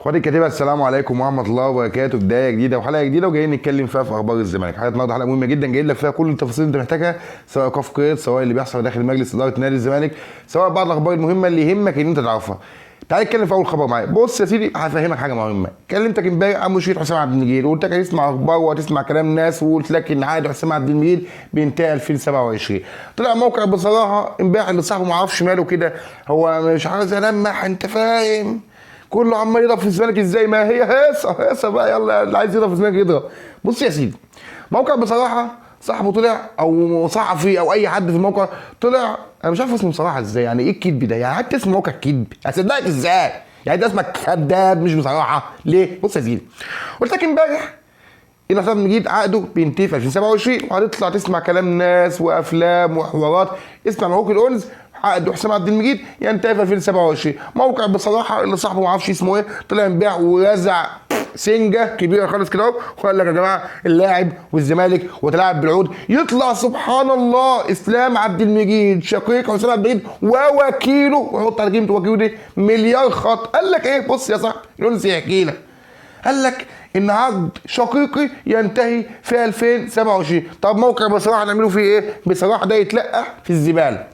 اخواتي الكاتبة، السلام عليكم ورحمة الله وبركاته. بداية جديدة وحلقه جديدة وجايين نتكلم فيها في اخبار الزمالك. حلقة النهارده حلقة مهمة جدا، جايين لك فيها كل التفاصيل اللي انت محتاجها، سواء ايقاف قيد، سواء اللي بيحصل داخل مجلس ادارة نادي الزمالك، سواء بعض الاخبار المهمة اللي يهمك ان انت تعرفها. تعال نتكلم في اول خبر معايا. بص يا سيدي، هفهمك حاجة مهمة. كلمتك امبارح عن مشكلة حسام عبد المجيد، وقلت لك هتسمع اخبار وهتسمع كلام ناس، وقلت لك ان عقد حسام عبد المجيد بينتهي 2027. طلع موقع بصراحة امبارح اللي صاحبه ما اعرفش ماله كده، هو مش عايز المح، انت فاهم، كله عمال يضرب في الزمالك ازاي، ما هي هيصه هيصه بقى، يلا اللي عايز يضرب في الزمالك يضرب. بص يا سيدي، موقع بصراحة صاحبه طلع، او صحفي او اي حد في الموقع طلع، انا مش عارف اسمه بصراحة ازاي، يعني ايه الكذب ده؟ يعني حتى اسم موقع كذب، هصدقك ازاي؟ يعني ده اسمك كذاب مش بصراحة ليه؟ بص يا سيدي، قلت لك امبارح ان حسام مجيد عقده بينتهي في 2027، وهتطلع تسمع كلام ناس وافلام وحوارات. اسمع موقع الاونز، عقد حسام عبد المجيد ينتهي في 2027. موقع بصراحة اللي صاحبه ما اعرفش اسمه ايه، طلع امبارح ورزع سنجه كبيرة خالص كده اهو، وقال لك يا جماعة اللاعب والزمالك وتلاعب بالعود. يطلع سبحان الله اسلام عبد المجيد شقيق حسام عبد المجيد ووكيله، وحط على كلمة وكيله دي مليار خط. قال لك ايه؟ بص يا صاحبي، الأونز يحكي لك، قال لك ان عقد شقيقي ينتهي في 2027. طب موقع بصراحة نعمله فيه ايه؟ بصراحة ده يتلقح في الزبالة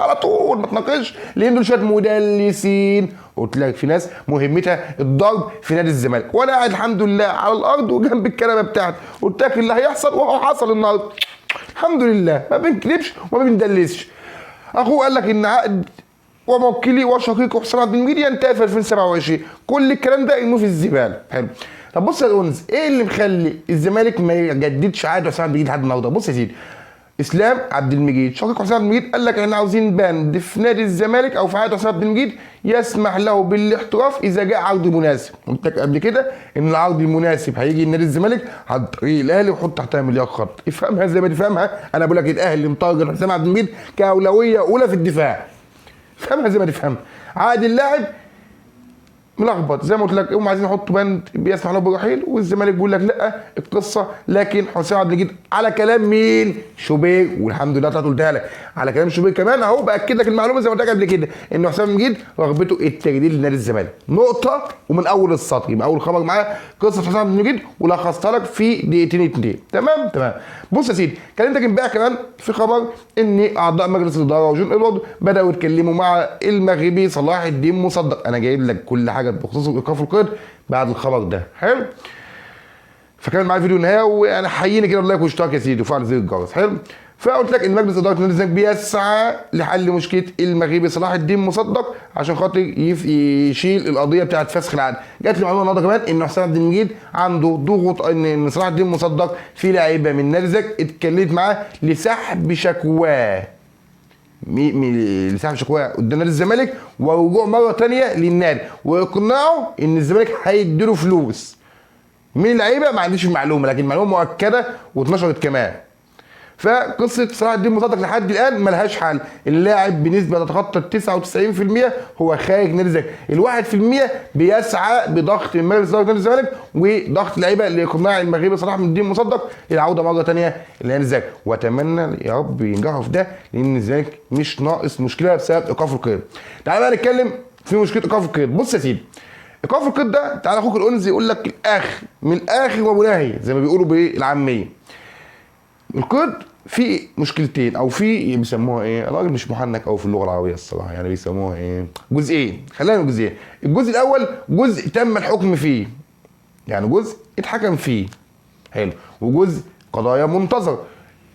على طول، ما تناقش، لان دول شوية مدلسين. قلت لك في ناس مهمتها الضرب في نادي الزمالك، وانا قاعد الحمد لله على الارض وجنب الكنبة بتاعتي، قلت لك اللي هيحصل وهو حصل النهارده الحمد لله، ما بنكذبش وما بندلسش. اخوه قال لك ان عقد وموكلي وشقيقه حسام عبد المجيد ينتهي في 2027، كل الكلام ده ارموه في الزبالة. حلو. طب بص يا اونز، ايه اللي مخلي الزمالك ما يجددش عقد حسام عبد المجيد لحد النهارده؟ بص يا سيدي، اسلام عبد المجيد شقيق حسام عبد المجيد قال لك احنا عاوزين بند في نادي الزمالك او في عقد حسام عبد المجيد يسمح له بالاحتراف اذا جاء عرض مناسب. قلت لك قبل كده ان العرض المناسب هيجي لنادي الزمالك عن طريق الاهلي، وحط تحتها مليار خط. افهمها زي ما تفهمها، انا بقول لك الاهلي مطرجم حسام عبد المجيد كاولويه اولى في الدفاع. افهمها زي ما تفهمها. عقد اللاعب ملخبط زي ما قلت لك، هم عايزين يحطوا بند بيسمح له بالرحيل، والزمالك بيقول لك لا القصة. لكن حسام عبد المجيد على كلام مين؟ شوبير، والحمد لله طلعت قلتها لك على كلام شوبير كمان اهو، باكد لك المعلومة زي ما قلت لك قبل كده ان حسام عبد المجيد رغبته التجديد لنادي الزمالك. نقطة ومن اول السطر. يبقى اول خبر معايا قصة حسام عبد المجيد، ولخصتها لك في دقيقتين اتنين. تمام تمام. بص يا سيدي، كلمتك امبارح كمان في خبر ان اعضاء مجلس الادارة وجون ادوارد بداوا يتكلموا مع المغربي صلاح الدين مصدق. انا جايب لك كل حاجة بخصوص ايقاف القيد بعد الخبر ده. حلو. فكمل معايا الفيديو النهاية، وانا حييني كده ال like واشتراك يا سيدي وفعل زر الجرس. حلو. فقلت لك ان مجلس ادارة نادي الزمالك بيسعى لحل مشكلة المغربي صلاح الدين مصدق عشان خاطر يشيل القضية بتاعت فسخ العقد. جات لي معلومة النهارده كمان ان حسام عبد المجيد عنده ضغوط، ان صلاح الدين مصدق في لعيبة من نادي الزمالك اتكلمت معاه لسحب شكواه، لسحب شكواه قدام نادي الزمالك ورجوع مرة ثانية للنادي، واقناعه ان الزمالك هيديله فلوس. مين اللعيبة؟ ما عنديش المعلومة، لكن المعلومة مؤكدة واتنشرت كمان. فقصة صلاح الدين مصدق لحد الان ملهاش حل، اللاعب بنسبة تتخطى 99% هو خارج نادي الزمالك، ال1% بيسعى بضغط من مجلس ادارة نادي الزمالك وضغط لعيبة لاقناع المغربي صلاح الدين مصدق للعودة مرة ثانية لنادي الزمالك، واتمنى يا رب ينجحوا في ده، لان الزمالك مش ناقص مشكلة بسبب ايقاف القيد. تعالى بقى نتكلم في مشكلة ايقاف القيد. بص يا سيدي، ايقاف القيد ده تعالى اخوك الانزي يقول لك الاخر من الاخر وابو ناهي زي ما بيقولوا بالعامية. القيد في مشكلتين، او في بيسموها ايه؟ الراجل مش محنك او في اللغة العربية الصراحة، يعني بيسموها ايه؟ جزئين. خلينا جزئين. الجزء الاول جزء تم الحكم فيه، يعني جزء اتحكم فيه، حلو، وجزء قضايا منتظر.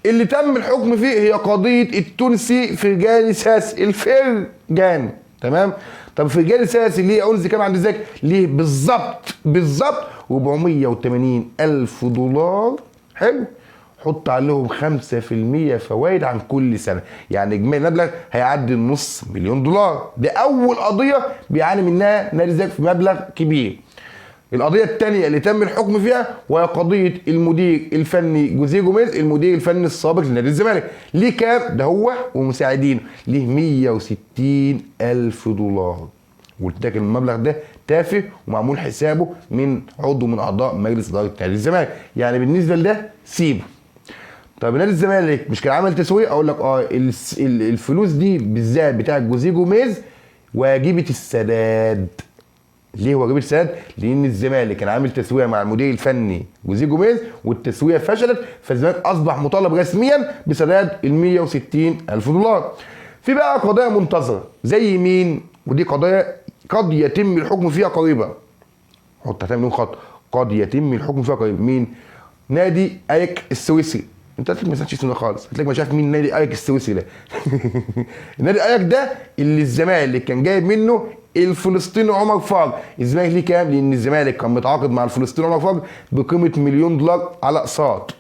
اللي تم الحكم فيه هي قضية التونسي فرجاني ساسي، الفرجاني، تمام؟ طب فرجاني ساسي ليه انزل كام عند الزمالك؟ ليه بالظبط بالظبط 480 الف دولار. حلو. حط عليهم 5% فوائد عن كل سنة، يعني اجمالي المبلغ هيعدي النص مليون دولار. ده اول قضية بيعاني منها نادي الزمالك في مبلغ كبير. القضية الثانية اللي تم الحكم فيها وهي قضية المدير الفني جوزيه جوميز، المدير الفني السابق لنادي الزمالك، ليه كام؟ ده هو ومساعدينه ليه 160 الف دولار. وقلت لك المبلغ ده تافه ومعمول حسابه من عضو من اعضاء مجلس ادارة نادي الزمالك، يعني بالنسبة لده سيبه. طب نادي الزمالك مش كان عمل تسويق؟ اقول لك الفلوس دي بالذات بتاعت جوزيه جوميز واجبه السداد. ليه واجبيه السداد؟ لان الزمالك كان عامل تسويه مع المدير الفني جوزيه جوميز والتسويه فشلت، فالزمالك اصبح مطالب رسميا بسداد ال 160 الف دولار. في بقى قضايا منتظره زي مين؟ ودي قضايا قد يتم الحكم فيها قريبا. حط تحتها مليون خط، قد يتم الحكم فيها قريبا. مين؟ نادي ايك السويسري. انت هتلاقيك ما سمعتش اسمه ده خالص، هتلاقيك مش عارف مين نادي ايك السويسري ده. نادي ايك ده اللي الزمالك كان جايب منه الفلسطيني عمر فرج. الزمالك ليه كام؟ لان الزمالك كان متعاقد مع الفلسطيني عمر فرج بقيمة $1,000,000 على اقساط.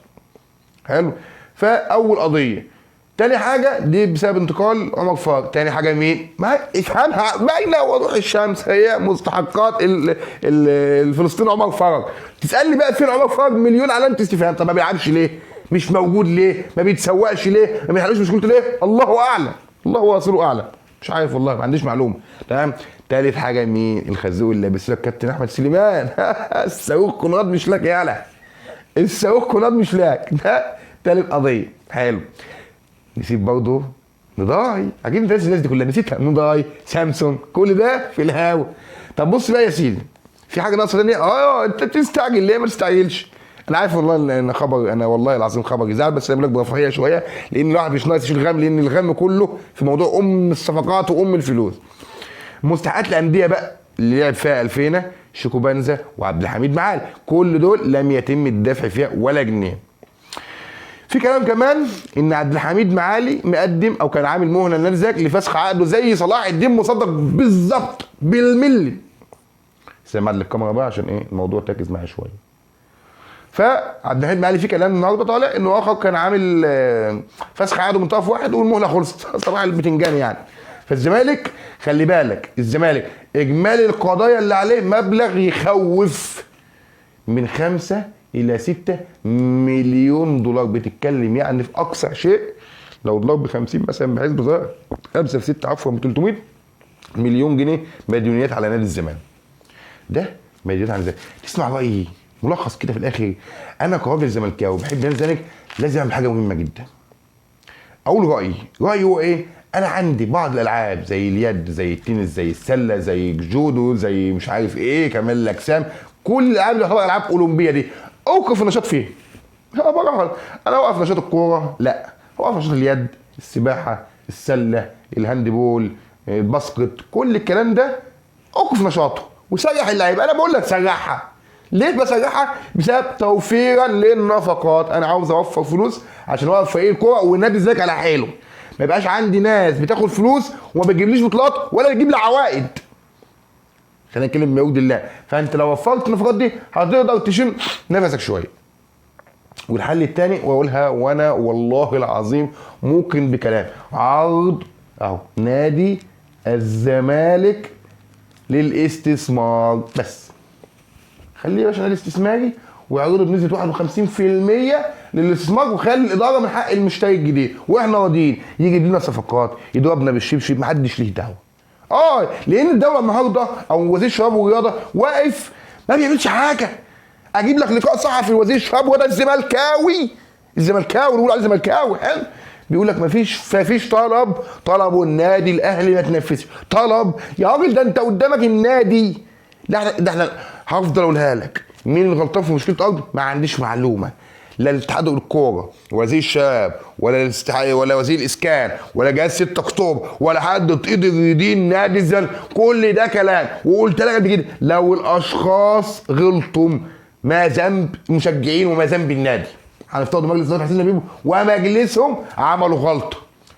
حلو. فاول قضية. تاني حاجة دي بسبب انتقال عمر فرج. تاني حاجة مين؟ ما افهمها باينة وضوح الشمس، هي مستحقات الفلسطيني عمر فرج. تسالني بقى فين عمر فرج؟ مليون علامة استفهام. طب ما بيلعبش ليه؟ مش موجود ليه؟ ما بيتسوقش ليه؟ ما بيحلوش مشكلته ليه؟ الله اعلم، الله واصله اعلم، مش عارف والله، ما عنديش معلومة. تمام. تالت حاجة مين؟ الخازوق اللي لابسه لك كابتن احمد سليمان. الصاروخ كونراد مش لك، يالا الصاروخ كونراد مش لك. ده تالت قضية. حلو. نسيت برضه نضاي، اكيد انت الناس دي كلها نسيتها. نضاي، سامسونج، كل ده في الهوا. طب بص بقى يا سيدي، في حاجة ناقصه ثانية. انت بتستعجل ليه؟ ما تستعجلش. انا عارف والله ان خبر، انا والله العظيم خبر يزعل، بس انا بقول لك برفاهيه شوية، لان الواحد مش ناقص يشيل غم، لان الغم كله في موضوع ام الصفقات وام الفلوس. مستحقات الاندية بقى اللي لعب فيها الفينا، شيكوبانزا، وعبد الحميد معال، كل دول لم يتم الدفع فيها ولا جنيه. في كلام كمان ان عبد الحميد معالي مقدم او كان عامل مهله لنادي الزمالك لفسخ عقده زي صلاح الدين مصدق بالظبط بالملي. سامع للكاميرا بقى عشان ايه الموضوع تركز معايا شوية. فعبد الحميد معالي في كلام النهارده طالع انه اخر كان عامل فسخ عقده من طرف واحد والمهله خلصت صباح البتنجان يعني. فالزمالك خلي بالك، الزمالك اجمالي القضايا اللي عليه مبلغ يخوف من 5 الى 6 مليون دولار. بتتكلم يعني في اقصى شيء لو دولار ب 50 مثلا بحسبه صغير، 5 في 6 عفوا ب 300 مليون جنيه مديونيات على نادي الزمالك. ده مديونيات على الزمالك. تسمع رايي ملخص كده في الاخر، انا كراجل زملكاوي بحب نادي الزمالك لازم اعمل حاجة مهمة جدا. اقول رايي هو ايه؟ انا عندي بعض الالعاب زي اليد، زي التنس، زي السلة، زي الجودو، زي مش عارف ايه، كمال الاجسام، كل الالعاب اللي تعتبر العاب اولمبيه دي اوقف النشاط فيها. انا اوقف نشاط الكورة؟ لا، اوقف نشاط اليد، السباحة، السلة، ال handball، ال basket، كل الكلام ده اوقف نشاطه وسرح اللعيبة. انا بقول لك سرحها. ليه بسرحها؟ بسبب توفيرا للنفقات. انا عاوز اوفر فلوس عشان اوقف فريق الكورة والنادي الزمالك على حاله، ما يبقاش عندي ناس بتاخد فلوس وما بتجيبليش بطولات ولا بتجيب لي عوائد. خلينا نتكلم بيرضي الله. فانت لو وفرت النفقات دي هتقدر تشم نفسك شوية. والحل الثاني واقولها وانا والله العظيم ممكن بكلام، عرض اهو نادي الزمالك للاستثمار، بس خليه يا باشا نادي استثماري ويعرضه بنسبة 51% للاستثمار، وخلي الادارة من حق المشتري الجديد، واحنا راضيين يجي لنا صفقات يضربنا بالشبشب، محدش ليه دعوه. لان الدولة النهارده او وزير الشباب والرياضة واقف ما بيعملش حاجة. اجيب لك لقاء صحفي وزير الشباب وده الزملكاوي، الزملكاوي نقول عليه زملكاوي، حلو، بيقول لك مفيش طلب، طلبوا النادي الاهلي ما تنفذش طلب. يا راجل ده انت قدامك النادي، ده احنا هفضل اقولها لك، مين الغلطان في مشكلة ارض؟ ما عنديش معلومة، لا الاتحاد الكورة ولا وزير الشباب ولا ولا وزير الاسكان ولا جهاز 6 اكتوبر ولا حد قدر يدين نادي الزمالك، كل ده كلام. وقلت لك قبل كده لو الاشخاص غلطوا ما ذنب المشجعين وما ذنب النادي. هنفترض مجلس ادارة حسين لبيب ومجلسهم عملوا غلطه،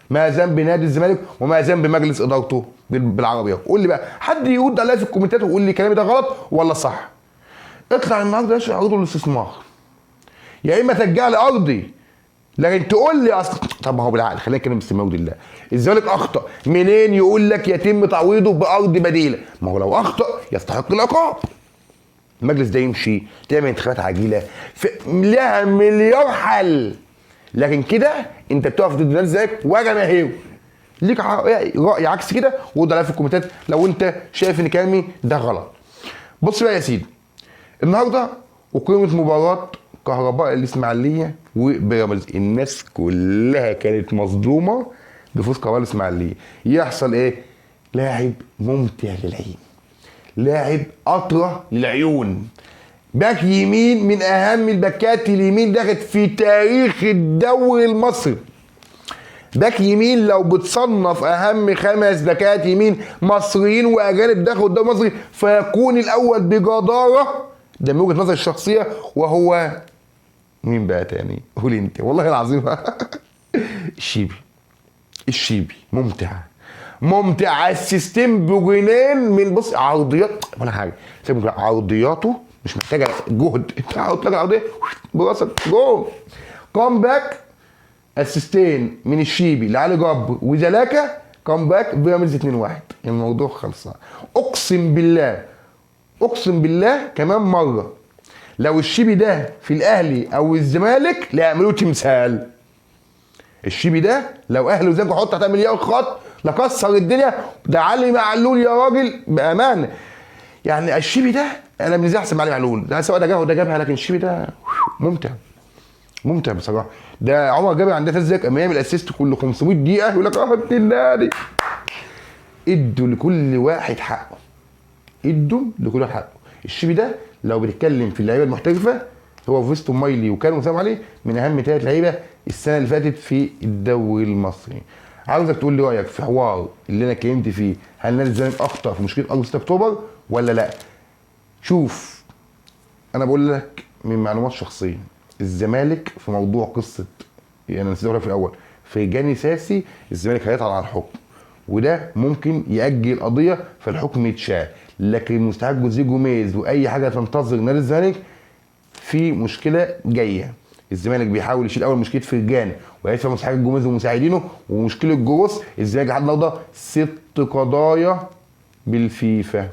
ما ذنب نادي الزمالك وما ذنب مجلس ادارته بالعربية. قول لي بقى حد يرد عليا في الكومنتات ويقول لي كلامي ده غلط ولا صح. اطلع النهارده يا باشا عروض الاستثمار، يا اما ترجع لي ارضي، لكن تقول لي اصل طب ما هو بالعقل، خلينا نتكلم باستمرار الله. الزمالك اخطا منين يقول لك يتم تعويضه بارض بديله؟ ما هو لو اخطا يستحق العقاب. المجلس ده يمشي، تعمل انتخابات عاجله، لها مليار حل، لكن كده انت بتقف ضد نادي الزمالك وجماهيره. ليك راي عكس كده ورد عليا في الكومنتات لو انت شايف ان كلامي ده غلط. بص بقى يا سيدي، النهارده اقيمت مباراة كهرباء الاسماعيلية وبيراميدز. الناس كلها كانت مصدومة بفوز كهرباء الاسماعيلية. يحصل ايه؟ لاعب ممتع للعين، لاعب قطرة للعيون، باك يمين من اهم الباكات اليمين دخلت في تاريخ الدوري المصري. باك يمين لو بتصنف اهم 5 باكات يمين مصريين واجانب دخلوا الدوري المصري فيكون الاول بجداره، ده من وجهه نظري الشخصية. وهو مين بقى تاني؟ قول انت والله العظيم. الشيبي. الشيبي ممتع، ممتع على ال system بجنان من بص عرضيات ولا حاجة، عرضياته مش محتاجه جهد، انت حاطط لك عرضية براسك جول. comeback اسيستين من الشيبي لعلي جبر وزلاكا، comeback بيراميدز 2-1. الموضوع خلصان. اقسم بالله، اقسم بالله كمان مرة لو الشيبي ده في الاهلي او الزمالك لا يعملوه تمثال. الشيبي ده لو اهلي وزمالك حط تحت مليار خط لكسر الدنيا. ده علي معلول يا راجل بامانه، يعني الشيبي ده انا بالنسبة لي احسن من علي معلول، ده سواء ده جابها وده جابها، لكن الشيبي ده ممتع ممتع بصراحة. ده عمر جابر عندها تزك اما يعمل assist كل 500 دقيقة يقول لك اه ابن النادي. ادوا لكل واحد حقه، ادوا لكل واحد حقه. الشيبي ده لو بنتكلم في اللعيبة المحترفه هو فيستون مايلي وكان وسام عليه من اهم 3 لعيبة السنة اللي فاتت في الدوري المصري. عاوزك تقول لي رايك في حوار اللي انا اتكلمت فيه، هل نادي الزمالك اخطا في مشكلة ارض 6 اكتوبر ولا لا؟ شوف انا بقول لك من معلومات شخصية، الزمالك في موضوع قصة يعني نسيت اقولها في الاول، فرجاني ساسي الزمالك هيطلع على الحكم، وده ممكن ياجل القضية فالحكم يتشال، لكن مستحق جوزيه جوميز واي حاجة تنتظر نادي الزمالك في مشكلة جاية. الزمالك بيحاول يشيل اول مشكلة فرجاني وهيدفع مستحق جوميز ومساعدينه، ومشكلة جروس الزمالك لحد النهارده 6 قضايا بالفيفا.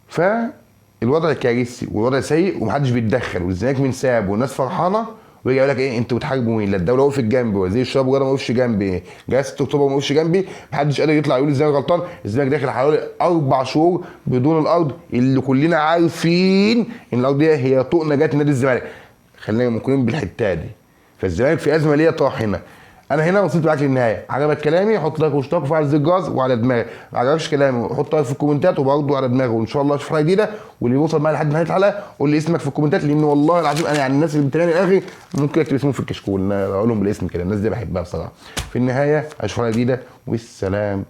فالوضع كارثي والوضع سيء ومحدش بيتدخل، والزمالك منساب والناس فرحانة، ويجي يقول لك ايه انتوا بتحاربوا مين؟ لا الدولة وقفت جنبي، وزير الشباب والرياضة ما وقفش جنبي، جهاز 6 اكتوبر ما وقفش جنبي، محدش قادر يطلع يقول الزمالك غلطان. الزمالك داخل حوالي 4 شهور بدون الارض اللي كلنا عارفين ان الارض دي هي طوق نجاه نادي الزمالك، خلينا ممكنين بالحتة دي. فالزمالك في ازمة ليه طاحنة. انا هنا وصلت معاك للنهاية. عجبك كلامي حط like واشتراك وفعل زر الجرس وعلى دماغي، ما عجبكش كلامي حط like في الكومنتات وبرضه على دماغي، وان شاء الله اشوف حلقة جديدة. واللي يوصل معايا لحد نهاية الحلقة قول لي اسمك في الكومنتات، لان والله العظيم انا يعني الناس اللي بتتابعني للاخر ممكن اكتب اسمهم في الكشكول، انا اقول لهم بالاسم كده، الناس دي بحبها بصراحة. في النهاية اشوف حلقة جديدة والسلام.